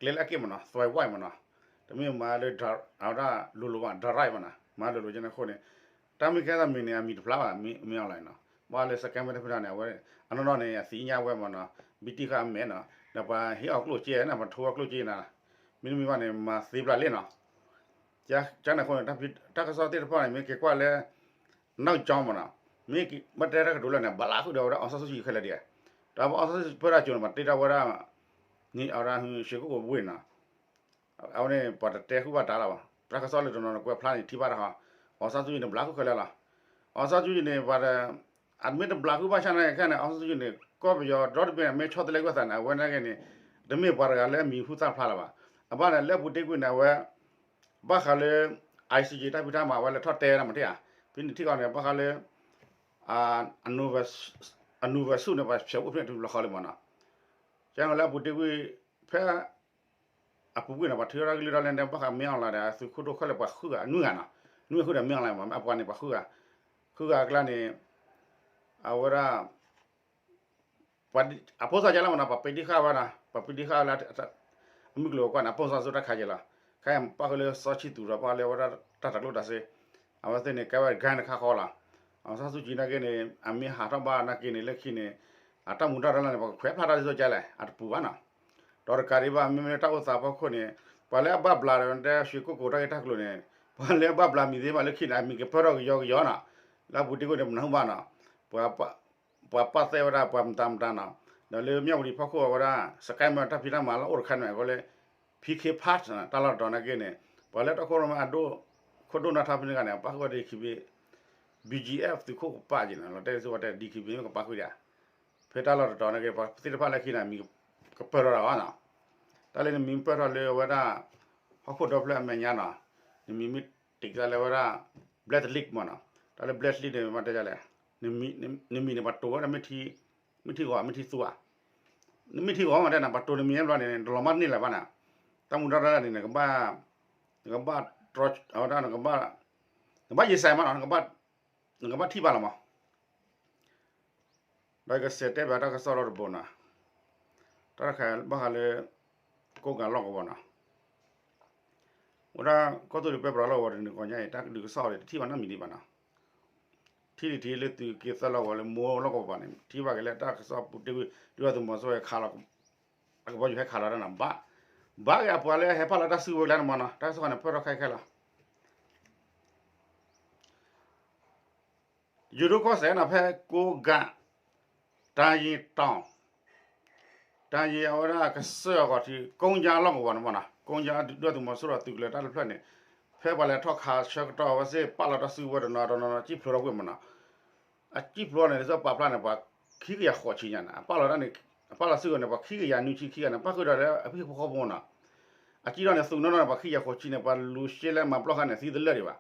ကျဲလၢအက့ၢ်မ့ၢ်နီၤ သွဲဝဲမ့ၢ်နီၤ. တမ့ၢ်မၤလၢ အဝဲဒၣ်လိၤလိၤဘၣ် ဒရၣ်မ့ၢ်နီၤ. မၤလိၤလိၤကန့ၣ်အဃိန့ၣ် တၢ်မ့ၢ်ကဲထီၣ်မံၤန့ၣ် အမံၤတဖျါဘၣ် မ့ၢ်အီၤလဲၣ်နီၤ. ဘၣ်လၢ scammer တၢ်ဖံးတၢ်မၤန့ၣ် အဝဲ အနီၢ်နီၢ်န့ၣ် အသ့ၣ်ညါဝဲမ့ၢ်နီၤ. ဘံတံၢ်ဃာ်အမဲာ်နီၤ ဒီးပှၤဟ့ၣ်အီၤကျိၣ်စ့နီၤ ပှၤထိအီၤကျိၣ်စ့နီၤ. မ့တမ့ၢ်ဘၣ်န့ၣ် မၤသ့ပျၢ်လံနီၤ. ကန့ၣ်အဃိန့ၣ် တၢ်ကစီၣ်သ့ၣ်တဖၣ်န့ၣ် မ့ၢ်က့ၤကွၢ်လၢ နောက်ကြောင်းမ့ၢ်နီၤ. မ့ၢ်ဘၣ်တဲတၢ်ကတိၤလၢန့ၣ် ဘၣ်လၢဃုာ်ဒီးဝဲဒၣ် အောင်ဆန်းစုကြည် ခဲလၢာ်ဒံးဧါ. တၢ်ပအောင်ဆန်းစုကြည် ဖဲဒၣ်ကၠိၤန့ၣ် ပှၤတ့ထီၣ်ဝဲဒၣ် န့ၣ်အဝဲဒၣ် ရွှေကုက္ကိုဝ့ၢ်နီၤ. အဝဲန့ၣ် ပှၤတတဲဃုာ်ဘၣ်တၢ်လၢၤဘၣ်. တၢ်ကစီၣ်လၢတနီၤနီၤ ကွဲးဖျါန့ၣ် ထံၣ်ဘၣ်တၢ်ဟီ အောင်ဆန်းစုကြည် န့ၣ် ဘၣ်လၢဃုာ်ခဲလၢာ်လီၤ. အောင်ဆန်းစုကြည် န့ၣ် ပှၤ အမ့ၢ်တဘျးဃုာ်ဘၣ်ဆၣ်နာ်က့န့ၣ် အောင်ဆန်းစုကြည် န့ၣ် ကီၢ်ပယီၤဒီတဘ့ၣ်န့ၣ် မ့ၢ်ဆီတလဲကွံာ်သးန့ၣ် အဝဲနာ်က့န့ၣ် တမ့ၢ်ပှၤတဂၤလၢအမံၤဟူသၣ်ဖျါလၢၤဘၣ်. အဘၣ်န့ၣ် လၢအပူၤတ့ၢ်ကွံာ်န့ၣ် အဝဲ ဘၣ်ဃးလၢ I C J တၢ်ဖံးတၢ်မၤ အဝဲလဲၤထီၣ်တဲဝဲဒၣ်မ့ၢ်ထံၣ်ဧါ. ဖဲန့ၣ်ထံၣ်ကီးန့ၣ် ဘၣ်ဃးလၢ အနူဝဲဆူၣ်န့ၣ် ပှၤဖျဲးအိၣ်ဖဲန့ၣ်တဘျီဃီလံမ့ၢ်နီၤ. ကန့ၣ်လၢအပူၤတ့ၢ်ကွံာ် ဖဲ အပူၤကွံာ်န့ၣ် ပှၤထုးထီၣ်တၢ်ကလုၢ်ထီၣ်လဲၣ်န့ၣ် ဘၣ်ဃးမ့ၢ်အီၤလဲၣ်ဒီး သုးခိၣ်ဒိၣ်ခဲလၢာ် ပှၤဃုဂၤ နွံဂၤနီၤ. နွံဂၤဃုာ်ဒီးမ့ၢ်အီၤလဲၣ်မ့ၢ် အပှၤန့ၣ် ပှၤဃုဂၤ ဃုဂၤအကျါန့ၣ် အဝဲဒၣ် အဖိသၣ်ကလဲၣ်မ့ၢ်နီၤ ပှၤပ့ၤဒ့ၣ်ဃာ်ဝဲဒၣ် ပှၤပ့ၤဒ့ၣ်ဃာ်လၢ အမုၢ်ကျိၤဝဲၤကွာ်န့ၣ် အပိၢ်စၢ်စူၣ်တၢ်ခးက့ၤလီၤ. ခဲအံၤပၣ်ဃုာ်လၢစီၤဆံသူးဒီး ပၣ်ဃုာ်လၢဝဲဒၣ်တၢ်တကျိၣ်တၢ်စ့ အဝဲသ့ၣ်န့ၣ် ကဲဝဲ gang တခါဃီလီၤ. အောင်ဆန်းစုကြည် နာ်က့န့ၣ် အမ့ၢ်ဟးထီၣ်ဘၣ်နာ်က့န့ၣ် လၢခံန့ၣ် အတၢ်မူတၢ်ရၢ်လၢ်န့ၣ် ပှၤကခွဲးဖျါတၢ်ဒ်သိးကလဲၣ် အတပူၤဘၣ်နီၤ. ဒီးတကးဒံးဘၣ် မ့မ့ၢ်လၢတၢ်အိၣ်သးဖီခိၣ်န့ၣ် ပှၤလၢအဘၣ်ဘျးဒီးတဲ ရွှေကုက္ကိုတၢ်ဂ့ၢ်တၢ်ကျိၤန့ၣ် ပှၤလၢအဘၣ်ဘျးမံၤသ့ၣ်တဖၣ်လၢခံန့ၣ် အမံၤကပၢၢ်ထီၣ်ကယီကယီနီၤ. လၢအပူၤတ့ၢ်ကွံာ်န့ၣ် ပနၢ်ဟူဘၣ်နီၤ ပှၤ ပှၤပာ်သဲဝဲဒၣ် ပှၤမတၤမတၤနီၤ. ဒီးလၢမၠၣ်ဝတံၤဖီခိၣ်အဝဲဒၣ် စကဲမၢတၢ်ဖံးတၢ်မၤလၢအိၣ်တခါန့ၣ် အဃိလၢ P K Park တၢ်လီၢ်တတီၤနာ်က့န့ၣ် ပှၤလၢတၢ်ခိၣ်ရိၣ်မဲအဒိၣ် ခိၣ်ဒိၣ်နၢ်ထါဖဲန့ၣ်ဂၤန့ၣ် ပၣ်ဃုာ်ဝဲဒၣ် ခံဘ့ၣ် B G F သုးခိၣ်ကပၣ်က့ၤနီၤ လီၤတဲာ်စ့ၢ်ဝဲတဲ D K B A ကပၣ်ဃုာ်ဒၣ် ဖဲတၢ်လီၢ်တတီၤနာ်က့ ပှၤသ့ၣ်တဖၣ်လၢခံန့ၣ် မံၤကပၢၢ်ထီၣ်ဒၣ်ဘၣ်နီၤ. တၢ်လၢနမံၤပၢၢ်ထီၣ်လၢအဝဲဒၣ် ဟီၣ်ခိၣ်ဒီဖျၢၣ်အမဲာ်ညါနီၤ နမံၤမ့ၢ်တံာ်ကသးလၢဝဲဒၣ် blacklist မ့ၢ်နီၤ. တၢ်လၢ blacklist န့ၣ် မ့ၢ်တဲဒ်လဲၣ် နမံၤန့ၣ် ပှၤတိၤဝဲဒၣ် မ့ၢ်ထံဂီၤ မ့ၢ်ထံသူဧါ နမ့ၢ်ထံဂီၤမ့ၢ်တဲနၤ ပှၤတိၤနမံၤဘျီန့ၣ် တလီၤမၢ်န့ၢ်လၢၤဘၣ်န့ၣ် တၢ်မူတၢ်ရၢ်န့ၣ် နကဘၣ် နကဘၣ်တြီ အဝဲဒၣ် နကဘၣ် နကဘၣ်ယံာ်စဲးမးနီၤ နကဘၣ်ထံၣ်ဘၣ်လီၤမး ဒီးကစဲးတဲဘၣ်တၢ်ကစီၣ်လီၤတဘိနီၤ တၢ်တခါဘၣ်ဃးလၢ ကိးဂၤလီၢ်ကဝီၤနီၤ ဝဲဒၣ်ကီၢ်သူလ့ၤပဲပြးလီၢ်ကဝီၤတနံၤကီၢ်ညါအံၤ တၢ်ကဒုးကစီၣ်အီၤဒီး တထံၣ်ဘၣ်နီတမံၤဒံးဘၣ်နီၤ ထံၣ်တထံၣ်လၢသုးက့သၢလီၢ်ကဝီၤလၢမိၢ်လီၢ်ကဝီၤဘၣ်န့ၣ် ထံၣ်ဘၣ်က့ၤလၢတၢ်ကစီၣ်ပူၤတ့ၢ်ဝံၤ ဒုၣ်ဒါသုးမီၤစိရိၤခးလီၤ အကဘီယူၤဟဲခးလီၤတၢ်နီၤ, ဘၣ်က့ၤအပှၤလၢဟဲပာ်လီၤတၢ်စုကဝဲၤကျါန့ၣ်မ့ၢ်နီၤ, တၢ်ကစီၣ်န့ၣ် ဖၢၣ်ထီၣ်ခဲခဲလီၤ. ယိၤဒိၣ်ကီၢ်စဲၣ်နီၤ ဖဲကိးကး တၢ်ယံၤတီၤ တၢ်ယံၤအဝဲဒၣ်ကစၢၢ်အဂီၤထံး ကိးကးလီၢ်ကဝီၤန့ၣ်မ့ၢ်နီၤ, ကိးကးဒုၣ်ဒါသုးမီၤစိရိၤသုးကလၢၤတၢ်တဖျၢၣ်န့ၣ် ဖဲပှၤလဲၤထီၣ်ခးဆၢကတီၢ်ဝဲစ့ၢ် ပာ်လီၤတၢ်စုကဝဲၤတနီၤတနီၤ စံၣ်ဖျိးထီၣ်ကွံာ်မ့ၢ်နီၤ, အစံၣ်ဖျိးန့ၣ် ဒ်သိးပာ်ဖျါန့ၣ် ပှၤခံကယၤဃိးဆံညါန့ၣ် အပာ်လီၤတၢ်န့ၣ် အပာ်လီၤစုကဝဲၤန့ၣ် ပှၤခံကယၤနွံဆံခံဂၤန့ၣ် ပၣ်ဃုာ်ဒီးလၢအဖံဖိဃီဖိမ့ၢ်နီၤ, အစံၣ်ထီၣ်န့ၣ် သုးနီၢ်နီၢ်န့ၣ် ပှၤခံကယၤဃိးဆံန့ၣ် ပှၤလူၤရှဲလဲမၤပျီဃာ်န့ၣ် သံတလၢာ်ဒံးဘၣ်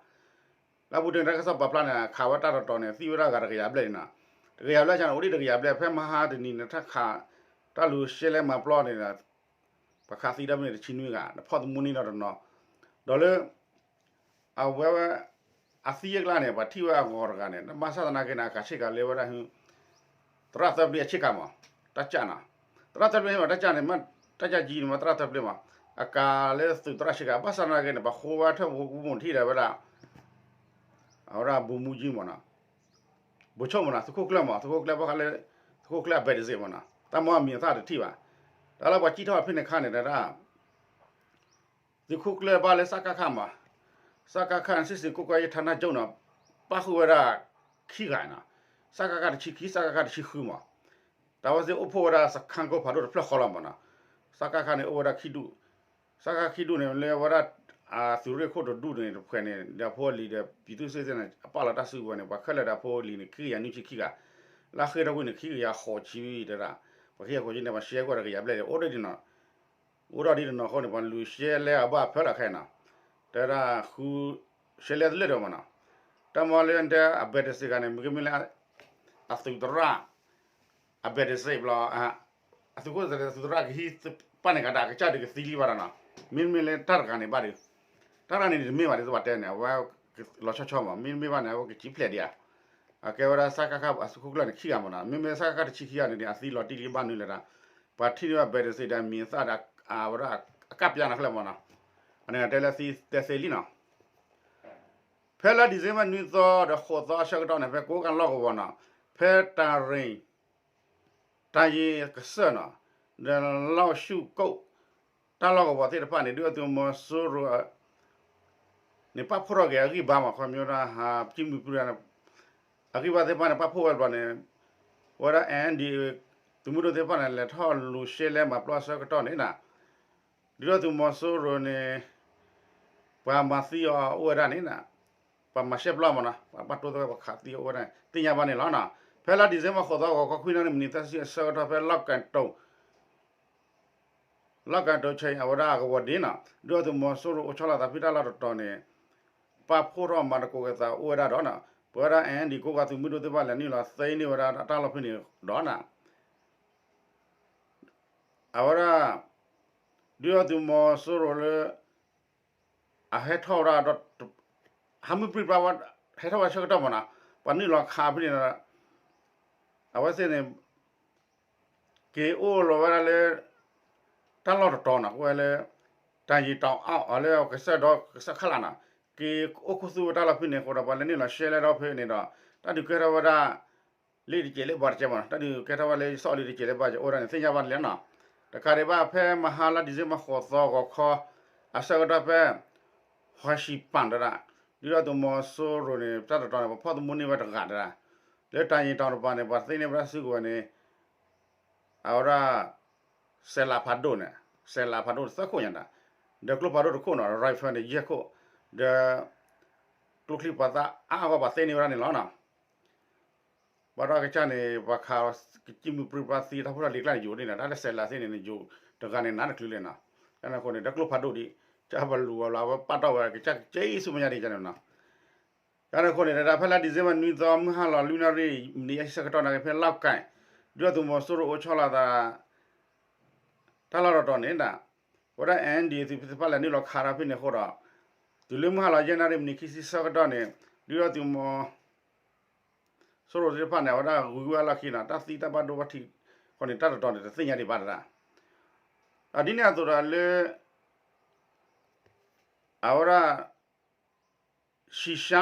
လၢအပူၤတ့ၢ်န့ၣ် တၢ်ကစီၣ်ပာ်ဖျါန့ၣ် ခးဝဲတၢ်တတီၤန့ၣ် သံဝဲဒၣ်ဂၤတကယၤဘျဲၣ်န့ၣ်နီၤ, တကယၤဘျဲၣ်န့ၣ် အိၣ်ဒံးတကယၤဘျဲၣ် ဖဲမဟါတနံၤန့ၣ် တၢ်ခး တၢ်လူၤရှဲလဲမၤပျီန့ၣ် ပှၤခးသံဒီးမ့ၢ်န့ၣ် တဆံနွံဂၤ နဖီၣ်သမူန့ၢ်ဒီးတနီၤ, ဒီးလၢ အဝဲဝဲ အသံအကျါန့ၣ် ပှၤထံၣ်ဝဲအဂီၤတဂၤန့ၣ် ဘၣ်ဆၣ်သနာ်က့န့ၣ် အကၤဆ့ကၤလၢဝဲဒၣ် သရၣ်သၢပျ့အဆ့ကၤမး တၢ်ကၢ်နီၤ, သရၣ်သၢပျ့မး တၢ်ကၢ်န့ၣ် တၢ်ကၢ်ကံန့ၣ်မး သရၣ်သၢပျ့မး အကၤလၢသုးသရၣ်ဆ့ကၤ ဘၣ်ဆၣ်သနာ်က့န့ၣ် ပှၤဃိဝဲထၢၣ်ဝူမူထံၣ်ဒီးဝဲဒၣ် အဝဲဒၣ်ဘိမူကံမးနီၤ, ဘိဆိၣ်မးနီၤ သုးခိၣ်ကျၢၢ်မး သုးခိၣ်ကျၢၢ်ဘၣ်ဃးလၢ သုးခိၣ်ကျၢၢ်အဘဲးတစ့းမးနီၤ တၢ်မ့ၢ်အမံၤအသၣ်တထံၣ်ဘၣ်, တၢ်လၢပှၤစံၣ်ထီၣ်ဖဲန့ၣ်ခါန့ၣ်ဒၣ် သုးခိၣ်ကျၢၢ်ဘၣ်လၢ စကခ မး, စကခ န့ၣ် စစ်ဆင်ရေးကွပ်ကဲရေးဌာနချုပ်နီၤ ပၣ်ဃုာ်ဝဲဒၣ်ခံဂၤနီၤ, စကခ တဆံခံ စကခ တဆံဃုမး, တၢ်ဝဲစ့ၢ်အိၣ်ဖှိၣ်ဝဲဒၣ် စခန်းကုန်းဖးဒိၣ်တဖျၢၣ်ဃီလီၤမးနီၤ, စကခ န့ၣ် အိၣ်ဝဲဒၣ်ခံဒူၣ်, စကခ ခံဒူၣ်န့ၣ် လၢဝဲဒၣ် သုးရ့ၣ်ခိၣ်တဒူၣ်န့ၣ်တဖှဲးန့ၣ် ဒီးဖိလံၤဒီး ပြည်သူ့စစ် န့ၣ် အပာ်လီၤတၢ်စုကဝဲၤန့ၣ် ပှၤခဲလၢာ်ဒီးဖိလံၤန့ၣ် ခံကယၤနွံဆံခံဂၤ, လၢအဃ့ထီၣ်ကွံာ်န့ၣ် ခံကယၤဃိးဆံတဒၣ်, ပှၤခံကယၤဃိးဆံန့ၣ် ပှၤရှဲကွံာ်တကယၤဘျဲၣ်ဒီး အိၣ်ဒံးနီၤ အိၣ်ဒီးဒ်တနီၤအဃိန့ၣ် ပှၤလူၤရှဲလဲအဘၣ်ဖၢလီၤခဲအံၤနီၤ, တဲဝဲဒၣ်ဃု ရှဲလဲတလၢာ်ဒံးမးနီၤ, တၢ်မ့ၢ်လၢတဲအဘဲးတစ့းဂၤန့ၣ် မ့ၢ်ကမ့ၢ်လၢ အသုးသရၣ် အဘဲးတစ့းဘျီ အသုးခိၣ်သုးရၣ်ကဟံးပာ်န့ၢ်ကဒီး အကစၢ်ဒုးကသံလံဘၣ်ဒီးနီၤ, မ့တမ့ၢ်လၢတၢ်တဂၤန့ၣ်ဘၣ်ဒီး, တၢ်တဂၤန့ၣ်တမ့ၢ်ဘၣ်ဒ်သိးပှၤတဲန့ၣ် အဝဲလီၤဆီဆီမး မ့တမ့ၢ်ဘၣ်န့ၣ် အဝဲကစံၣ်ဖျဲးဒံးဧါ, အကဲဝဲဒၣ်စကခ အသုးခိၣ်ကျၢၢ်န့ၣ်ခံဂၤမးနီၤ, မ့မ့ၢ်စကခ တဆံခံဂၤန့ၣ် အသံလီၤတံၢ်လံဘၣ်နုၤလဲၣ်ဒီး, ပှၤထံၣ်န့ၢ်ဘၣ်ဘဲးတစ့းဒီးမံၤအသၣ်ဒီး အဝဲဒၣ်အကၢ်ပျါနီၤခဲလၢာ်မးနီၤ, အန့ၣ်တဲလၢသံတဲသ့လံနီၤ ဖဲလါဒံၣ်စ့ဘၢၣ်နွံသီဒီးဃိးသီအဆၢကတီၢ်န့ၣ် ဖဲကိးကးလီၢ်ကဝီၤနီၤ, ဖဲတၢ်ရ့ၣ် တၢ်ယံၤကစၢၢ်နီၤ, ဒီးလီၢ်ဆူၣ်ကိၣ် တၢ်လီၢ်ကဝီၤသ့ၣ်တဖၣ်န့ၣ် ဒုၣ်ဒါသုးမီၤစိရိၤ န့ၣ် ပာ်ဖှိၣ်ထီၣ်က့ၤအဂံၢ်ဘါမး ခီပညီဒၣ်ဟးကံၣ်မုၢ်ပြံ အဂံၢ်ဘါသ့ၣ်တဖၣ်န့ၣ် ပာ်ဖှိၣ်ဝဲတဘျီန့ၣ် အဝဲဒၣ် အဲၣ်အၣ်ဒီး သုးမုၢ်ဒိၣ်သ့ၣ်တဖၣ်န့ၣ် လဲၤထီၣ်လူၤရှဲလဲမၤပျီအဆၢကတီၢ်န့ၣ်နီၤ ဒုၣ်ဒါသုးမီၤစိရိၤန့ၣ် ပှၤမၤသံအီၤအိၣ်ဝဲဒၣ်န့ၣ်နီၤ, ပှၤမၤရှဲပျီမးနီၤ, ပှၤဘၣ်တိသဝဲပှၤခးသံအီၤအိၣ်ဝဲဒၣ်န့ၣ် သ့ၣ်ညါဘၣ်န့ၣ်လီၤနီၤ. ဖဲလါဒံၣ်စ့ဘၢၣ်ဃိးသီ ဂီၤခီခွံနၣ်ရံၣ်မံးနံးသၢဆံအဆၢကတီၢ် ဖဲလီၢ်ကၣ်တိၤ လီၢ်ကၣ်တိၤဆဲးအဝဲဒၣ်အကဝီၤဒ့နီၤ, ဒုၣ်ဒါသုးမီၤစိရိၤအိၣ်ဆီလီၤသးဖဲတၢ်လီၢ်တတီၤန့ၣ် ပာ်ဖှိၣ်ထီၣ်မၤသကိးက့ၤသးအိၣ်ဝဲဒၣ်ဒီးနီၤ, ပဝဲဒၣ် အဲၣ်အၣ်ဒီး ကိးကးသုးမုၢ်ဒိၣ်သ့ၣ်တဖၣ်လဲၤနုာ်လီၤသ့န့ၢ်ဝဲဒၣ်တၢ်လီၢ်ဖဲန့ၣ်ဒီးနီၤ အဝဲဒၣ် ဒုၣ်ဒါသုးမီၤစိရိၤလၢ အဟဲထီၣ်ဝဲဒၣ်ဒီး ဟးမုၢ်ပြံပြါဝဲ ဟဲထီၣ်ဝဲဆၢကတီၢ်မးနီၤ, ပှၤနုာ်လီၤခးဖဲန့ၣ်ဒီး အဝဲသ့ၣ်န့ၣ် က့ၤအိၣ်လီၤဝဲဒၣ်လၢ တၢ်လီၢ်တတီၤနီၤ, အဝဲလၢ တၢ်ယံၤတီၤအီၣ်အီၤလၢကစၢၢ်ဒီးကစၢၢ်ခးလၢ်နီၤ, က့ၤအိၣ်ခူသူၣ်ဝဲတၢ်လီၢ်ဖဲန့ၣ်အဃိဒီး ပှၤလဲၤနုာ်လီၤရှဲလဲဒီးဖဲန့ၣ်ဒီး တၢ်ဒုးကဲထီၣ်ဝဲဒၣ် လ့တကဲးလၢဘီတကဲးမးနီၤ, တၢ်ဒုးကဲထီၣ်ဝဲလၢစီၣ်လ့တကဲးလၢဘီတကဲးအိၣ်ဝဲဒၣ်န့ၣ် သ့ၣ်ညါဘၣ်န့ၣ်လီၤနီၤ. တကးဒံးဘၣ် ဖဲမဟါလါဒံၣ်စ့ဘၢၣ်ဃိးသီဂီၤခီ အဆၢကတီၢ်ဖဲ ဟီၣ်ဆံၣ်ပၣ်တဒၣ် ဒုၣ်ဒါသုးမီၤစိရိၤန့ၣ် တၢ်တတီၤန့ၣ် ပှၤဖီၣ်သမူန့ၢ်ဝဲတဂၤတဒၣ်, လၢတၢ်ယံၤတီၤတပၤန့ၣ် ပှၤသ့န့ၢ်ဝဲဒၣ်စုကဝဲၤန့ၣ် အဝဲဒၣ် စဲးလးဖးဒိၣ်န့ၣ် စဲးလးဖးဒိၣ်သၢခိၣ်ညါတၢ်, ဒီးကျိဖးဒိၣ်တခိၣ်နီၤ ရၢၣ်ဖၢၣ်န့ၣ် ယဲၢ်ခိၣ်, ဒီး ကျိချံပှၤသၣ်အါဂီၢ်ပှၤသ့န့ၢ်ဝဲဒၣ်န့ၣ်လီၤနီၤ. ဘၣ်ဒီးကစၢ်န့ၣ် ပှၤခးကံၣ်မုၢ်ပြံပြါသံတၢ်ဖိတၢ်လံၤကျါန့ၣ် ယိာ်ဒ်န့ၣ် တၢ်လၢစဲးလးသ့န့ၣ် ယိာ်တဂၤန့ၣ်နးတချုးလဲၣ်နီၤ. ကန့ၣ်အဃိန့ၣ် ဒီးကျိဖးဒိၣ်ဒံး ကၢ်ပလူၤဝဲဘျီ အဝဲပာ်တီၢ်ဝဲကစၢ်က့ဆူမဲာ်ညါဒံးကန့ၣ်နီၤ. ကန့ၣ်အဃိန့ၣ် တဒၣ်ဖဲလါဒံၣ်စ့ဘၢၣ်နွံသီ မုၢ်ဟါလီၤလွံၢ်နၣ်ရံၣ် မံးနံးယဲၢ်ဆံဆၢကတီၢ်န့ၣ် ဖဲလီၢ်ကၣ် ဒုၣ်ဒါသုးမီၤစိရိၤအိၣ်ဆီလီၤသး တၢ်လီၢ်တတီၤန့ၣ် အဝဲဒၣ် အဲၣ်အၣ်ဒီး သုးသ့ၣ်တဖၣ်လဲၤနုာ်လီၤခးထီၣ်ဖဲန့ၣ်အဃိဒီး တုၤလၢမုၢ်ဟါလီၤယဲၢ်နၣ်ရံၣ်မံးနံးခံဆံဆၢကတီၢ်န့ၣ် ဒုၣ်ဒါသုးမီၤစိရိၤသ့ၣ်တဖၣ်န့ၣ် အဝဲဒၣ်ဂုၤဝဲအလီၢ်ခံန့ၣ် တၢ်သံတၢ်ဘၣ်ဒိဘၣ်ထံးဃီန့ၣ် တၢ်တတီၤန့ၣ် တသ့ၣ်ညါဒံးဘၣ်တဒၣ်. အဒ်န့ၣ်အသိးဒီးလၢ အဝဲဒၣ် ရှံၣ်ရှါ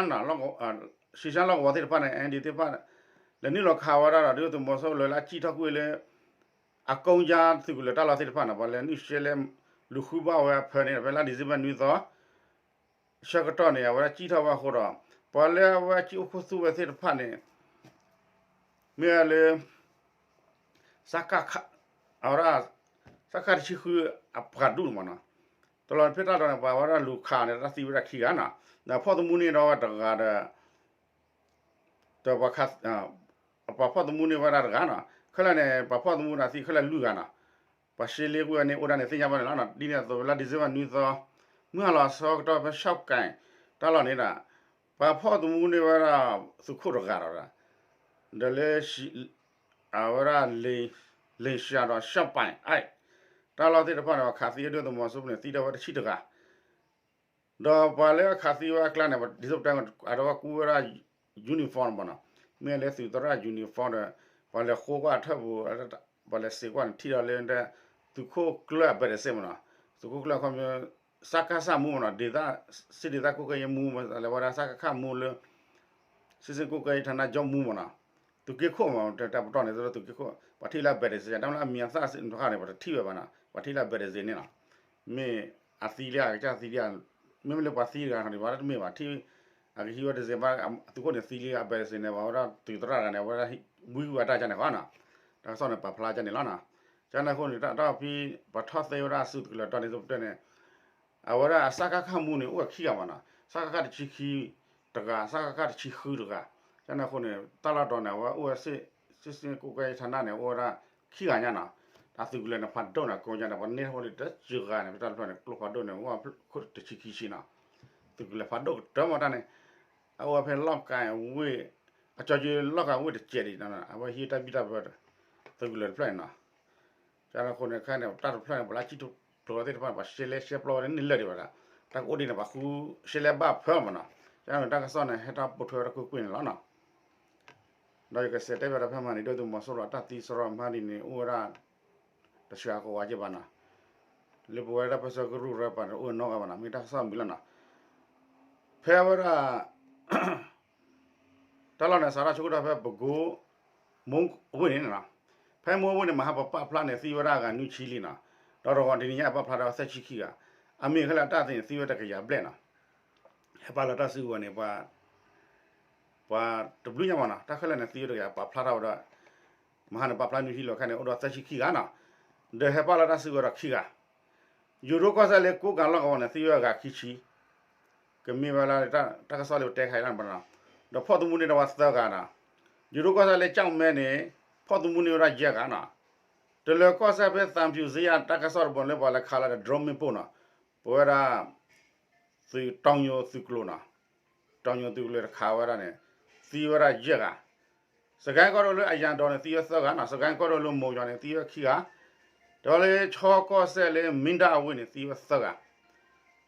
ရှံၣ်ရှါလီၢ်ကဝီၤသ့ၣ်တဖၣ်န့ၣ် အဲၣ်အၣ်ဒီးသ့ၣ်တဖၣ် လဲၤနုာ်လီၤခးဝဲဒၣ်ဒီး ဒုၣ်ဒါသုးမီၤစိရိၤလၢအစံၣ်ထီၣ်ကွံာ်လၢ အကိးယါသုးကလၢၤတၢ်လီၢ်သ့ၣ်တဖၣ်န့ၣ် ပှၤလဲၤနုာ်ရှဲလဲၤလူၤဃုဘၣ်ဝဲအဖၢန့ၣ် ဖဲလါ December နွံသီ ဆၢကတီၢ်န့ၣ် အဝဲဒၣ်စံၣ်ထီၣ်ဝဲအဃိဒီး ပှၤလၢအဝဲစံၣ်အိၣ်ခိၣ်သူဝဲသ့ၣ်တဖၣ်န့ၣ် မ့ၢ်လၢ စကခ အဝဲဒၣ် စကခ တဆံဃုအပှၤဒူၣ်န့ၣ်မ့ၢ်နီၤ, တလီၤဖဲတၢ်လီၢ်န့ၣ် ပှၤဝဲဒၣ်လူၤခးန့ၣ် တၢ်သံဝဲဒၣ်ခံဂၤနီၤ, ဒီးဖီၣ်သမူန့ၢ်ဒီးဝဲတဂၤဒီး ဒီးပှၤ ပှၤဖီၣ်သမူန့ၢ်ဝဲဒၣ်တဂၤနီၤ, ခဲလၢာ်န့ၣ် ပှၤဖီၣ်သမူန့ၣ်သံခဲလၢာ်လွံၢ်ဂၤနီၤ, ပှၤရှဲလ့ကွံာ်ဝဲန့ၣ်အိၣ်ဒၣ်န့ၣ်သ့ၣ်ညါဘၣ်န့ၣ်လီၤ. ဒ်န့ၣ်အသိးလါ December နွံသီ မုၢ်ဟါလီၤအဆၢကတီၢ်ဖဲ ရှီၣ်ကၣ် တၢ်လီၢ်န့ၣ်ဒီး ပှၤဖီၣ်သမူန့ၢ်ဝဲဒၣ် သုးခိၣ်တဂၤဒီး ဒီးလၢ အဝဲဒၣ် လ့ၣ်ရှၤဒီး ရှီၣ်ပၢၣ် တၢ်လီၢ်သ့ၣ်တဖၣ်န့ၣ် ပှၤခးသံအဒိၣ်သုးမီၤစိရိၤန့ၣ် သံဒၣ်ဝဲတဆံတဂၤ ဒီးပှၤလၢအခးသံဝဲအကျါန့ၣ် ဒ်သိးပတဲအဒိဝဲကူဝဲဒၣ် uniform မ့ၢ်နီၤ, မ့ၢ်လၢသုးသရၣ် uniform ဒီး ပှၤလဲၤဃိကွၢ်အထၢၣ်ပူၤ ပှၤလဲၤစံးကွၢ်န့ၣ် ထံၣ်ဒီးလၢ သုးခိၣ်ကျၢၢ်အဘဲးတစဲးမ့ၢ်နီၤ, သုးခိၣ်ကျၢၢ်အခီပညီ စကစ မူးမ့ၢ်နီၤ, ဒ်သိး စံၣ်ဒ်သိးကိးကဲယဲမူး လဲၤဝဲဒၣ် စကခ မူးလၢ စံၣ်စိၣ်ကိးကဲယဲ ဌာနချုပ် မူးမ့ၢ်နီၤ, သုးက့ခိၣ်မ့ၢ် တၢ်ပတီၢ်န့ၣ် သုးက့ခိၣ် ပှၤထံၣ်လၢအဘဲးတစဲး တၢ်မ့ၢ်လၢအမံၤအသၣ်စ့ၢ်န့ၣ် ပှၤတထံၣ်ဝဲဘၣ်နီၤ, ပှၤထံၣ်လၢအဘဲးတစဲးန့ၣ်လီၤ. မ့ၢ်အသံလံအကစၢ်သံလံ, မ့မ့ၢ်လၢပှၤသံတဂၤန့ၣ် ဘၣ်တမ့ၢ်ဘၣ် ထံၣ် အကဟံးဝဲတစဲးဘၣ် သုးခိၣ်န့ၣ်သံလံအဘဲးတစဲးန့ၣ် ပှၤဝဲဒၣ်သုးသရၣ်တဂၤန့ၣ် အဝဲဒၣ်ဝံကွံာ်ဝဲတၢ်ကန့ၣ်ဃီနီၤ, တၢ်ကစီၣ်န့ၣ်ပာ်ဖျါကန့ၣ်လီၤနီၤ. ကန့ၣ်အဃိန့ၣ် တၢ်ဖဲ ပှၤထီၣ်သဲဝဲဒၣ်အစုတကလၢၤတီန့ၣ် သုးပတဲန့ၣ် အဝဲဒၣ်အစကခ မူးန့ၣ် အိၣ်ဝဲခံဂၤမ့ၢ်နီၤ, စကခ တဆံခံတဂၤ, စကခ တဆံဃုတဂၤ, ကန့ၣ်အဃိန့ၣ် တၢ်လီၢ်တီန့ၣ် အဝဲအိၣ်ဝဲ စံၣ်စိၣ်ကိးကဲယဲ ဌာနချုပ် န့ၣ် အိၣ်ဝဲဒၣ်ခံဂၤညါနီၤ, တၢ်သုးကလၢၤန့ၣ် ဖးဒိၣ်န့ၣ် ကိးညါန့ၣ် ပှၤန့ၢ်ဟိလံတစှၤဂၤန့ၣ် ပတၢ်တဖျၢၣ်န့ၣ် ကျိဖးဒိၣ်န့ၣ် အိၣ်ဝဲတဆံခံဆံနီၤ, သုးကလၢၤဖးဒိၣ်ကတၢၢ်မ့ၢ်တၢ်န့ၣ်, အအိၣ်ဝဲဖဲလီၢ်ကၤဝ့ၢ်, အကၠီကၠီလီၢ်ကၤဝ့ၢ်တစဲးဒံးနီၤ, အဝဲဟံးတၢ်ဘံၣ်တၢ်ဘၢ သုးကလၢၤတဖျၢၣ်န့ၣ်နီၤ. ကန့ၣ်အဃိန့ၣ် ခဲအံၤန့ၣ် တၢ်တဖျၢၣ်န့ၣ် ပှၤလၢအစံၣ်ထီၣ်ပျိးသ့ၣ်တဖၣ်န့ၣ် ပှၤရှဲလဲၣ်ရှဲပျီဝဲန့ၣ်လၢာ်ဒံးဘၣ်ဒီး တၢ်ကအိၣ်ဒ်န့ၣ် ပှၤဃုရှဲလဲၣ်ဘၣ်ဖၢမ့ၢ်နီၤ. ကန့ၣ်တၢ်ကစီၣ်န့ၣ် ဟဲတၢ်ပိာ်ထွဲဝဲဒၣ်ကွ့ၢ်ကွ့ၢ်န့ၣ်လီၤနီၤ. ဒီးယကစံးတဲဘၣ်ဒီးဖဲမဟါန့ၣ် ဒုၣ်ဒါသုးမီၤစိရိၤအတၢ်သံစရီမဟါဒ်န့ၣ် အိၣ်ဝဲဒၣ် တစှၤကိးဂၤက့ဘၣ်နီၤ, လၢပဝဲဒၣ်တၢ်ပၢဆှၢကရူၢ်ကရၢပၤန့ၣ် အိၣ်နီတဂၤဘၣ်နီၤ, မ့ၢ်တၢ်ကစီၣ်မံၤလီၤနီၤ. ဖဲဝဲဒၣ် တၢ်လီၢ်န့ၣ် စးထီၣ်ဆိကတၢၢ်ဖဲပကိ မိၢ်ဝ့ၢ်န့ၣ်နီၤ, ဖဲမိၢ်ဝ့ၢ်န့ၣ် မဟါပပာ်ဖျါန့ၣ် သံဝဲဒၣ်အဂၤနွံဆံလံနီၤ, ဒီးတဂီၤတနံၤညါပာ်ဖျါဒီးသၢဆံခံဂၤ, အမ့ၢ်ခဲလၢာ်အတၢ်သံန့ၣ် သံဝဲတကယၤဘျဲၣ်နီၤ. ဟဲပာ်လီၤတၢ်စုကဝဲၤန့ၣ် ပှၤ ပှၤတဘျုးညါမ့ၢ်နီၤ, တၢ်ခဲလၢာ်န့ၣ် သံဝဲတကယၤ ပာ်ဖျါထီၣ်ဝဲဒီး မဟါန့ၣ် ပာ်ဖျါနွံဆံလီၤ ခဲန့ၣ် အိၣ်ဒီးသၢဆံခံဂၤနီၤ, ဒီးဟဲပာ်လီၤတၢ်စုကဝဲၤဒီးခံဂၤ ယိၤဒိၣ်ကီၢ်စဲၣ်လၢကိးကၤလီၢ်ကဝီၤန့ၣ် သံဝဲအဂၤခံဆံ, ကမ့ၢ်ဝဲလၢ တၢ်ကစီၣ်လၢပတဲခါအံၤလီၤနီၤ, ဒီးဖီၣ်သမူန့ၢ်ဒီးဝဲသၢဂၤနီၤ, ယိၤဒိၣ်ကီၢ်စဲၣ်လၢကၠီၣ်မဲန့ၣ် ဖီၣ်သမူန့ၢ်ဝဲဒၣ်ယဲၢ်ဂၤနီၤ, တလၢၤကီၢ်စဲၣ်ဖဲသံဖြူဇရပ် တၢ်ကစီၣ်တဘိန့ၣ်လၢပှၤလဲၤခးလီၤဒီး drone မ့ၣ်ပိၢ်နီၤ, ပဝဲဒၣ် သုးတီညိသုးကျိၤနီၤ, တီညိသုးကျိၤတခးဝဲဒၣ်န့ၣ် သံဝဲဒၣ်ယဲၢ်ဂၤ, စကဲကီၢ်ဒိၣ်လၢအယၤဒီးန့ၣ် သံဝဲသၢဂၤနီၤ, စကဲကီၢ်ဒိၣ်လၢမိၢ်ယီၤန့ၣ် သံဝဲခံဂၤ, ဒီးလၢခၠီကီၢ်စဲၣ်လၢမ့ၢ်ဒၣ်အဝ့ၢ်န့ၣ် သံဝဲသၢဂၤ,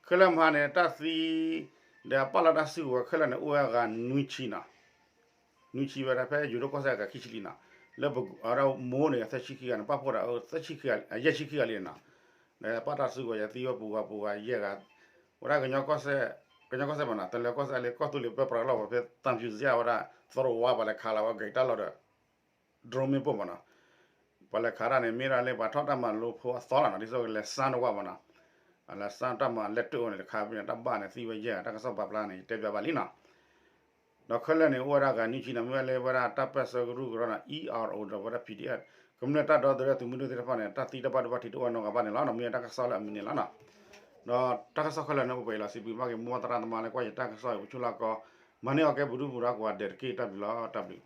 ခဲလၢာ်မဟါန့ၣ် တၢ်သံ ဒီးပာ်လီၤတၢ်စုကဝဲၤခဲလၢာ်န့ၣ် အိၣ်ဝဲအဂၤနွံဆံနီၤ နွံဆံဝဲဒၣ်ဖဲယိၤဒိၣ်ကီၢ်စဲၣ်အဂၤခံဆံလံနီၤ, လၢပ အဝဲဒၣ်မိၢ်န့ၣ် သၢဆံခံဂၤန့ၣ် ပာ်ဖှိၣ်ဒီး သၢဆံခံဂၤ ယဲၢ်ဆံခံဂၤလံနီၤ, ဒီးပာ်တၢ်စုကဝဲၤယဲၢ်သံဝဲပူၤဂၤပူၤဂၤယဲၢ်ဂၤ, ဝဲဒၣ်ကညီကီၢ်စဲၣ်, ကညီကီၢ်စဲၣ်မ့ၢ်နီၤ, တလၢၤကီၢ်စဲၣ်လၢကီၢ်သူလ့ၤပၢပြးလီၢ်ဝဲဖဲသံဖြူဇရပ် ဝဲဒၣ် သရိၣ်ဝါ ပှၤလဲၤခးလီၤဝဲဂဲၤတၢ်လီၢ်ဒီး drone မ့ၣ်ပိၢ်မ့ၢ်နီၤ, ပှၤလဲၤခးတၢ်န့ၣ် မ့ၢ်ဒၣ်လၢပှၤထီၣ်တၢ်မၤလိဖိအသီလီၤနီၤ, ဒ်သိးကလဲၤစၢ်တဝၢ်မ့ၢ်နီၤ, လဲၤစၢ်တၢ်မၤလဲၤတၢ်အိၣ်န့ၣ်တခါဖဲန့ၣ် တၢ်ဘၣ်န့ၣ်သံဝဲယဲၢ်ဂၤ, တၢ်ကစီၣ်ပာ်ဖျါန့ၣ် ယတဲပၠးဘၣ်လံနီၤ. ဒီးခဲလၢာ်န့ၣ် အိၣ်ဝဲဒၣ်ဂၤနွံဆံနီၤ, မ့ၢ်ဝဲလၢဝဲဒၣ်တၢ်ပၢၢ်ဆၢကရူၢ်ကရၢနီၤ, E R O ဒီးဝဲဒၣ် P D F ကမျၢၢ်တၢ်ဒီသဒၢသုးမုၢ်ဒိၣ်သ့ၣ်တဖၣ်န့ၣ် တၢ်သံတၢ်ဘၣ်ဒိဘၣ်ထံးတအိၣ်နီတဂၤဘၣ်န့ၣ်လီၤ. မ့ၢ်ဝဲတၢ်ကစီၣ်လၢအမံၤန့ၣ်လီၤနီၤ. ဒီးတၢ်ကစီၣ်ခဲလၢာ်န့ၣ် အိၣ်ပှဲၤလီၤစံးဘျုးဘၣ်က့ၤ မိၢ်သရၣ်သမါလၢကွၢ်ယတၢ်ကစီၣ်အံၤ ပဆူၣ်လၢကီ မၤန့ၢ်အီၣ်ကဲပဒုပူၤဒီးကိးဂၤဒဲးတက့ၢ်. တၢ်ဘျုးလီၤ, တၢ်ဘျုး.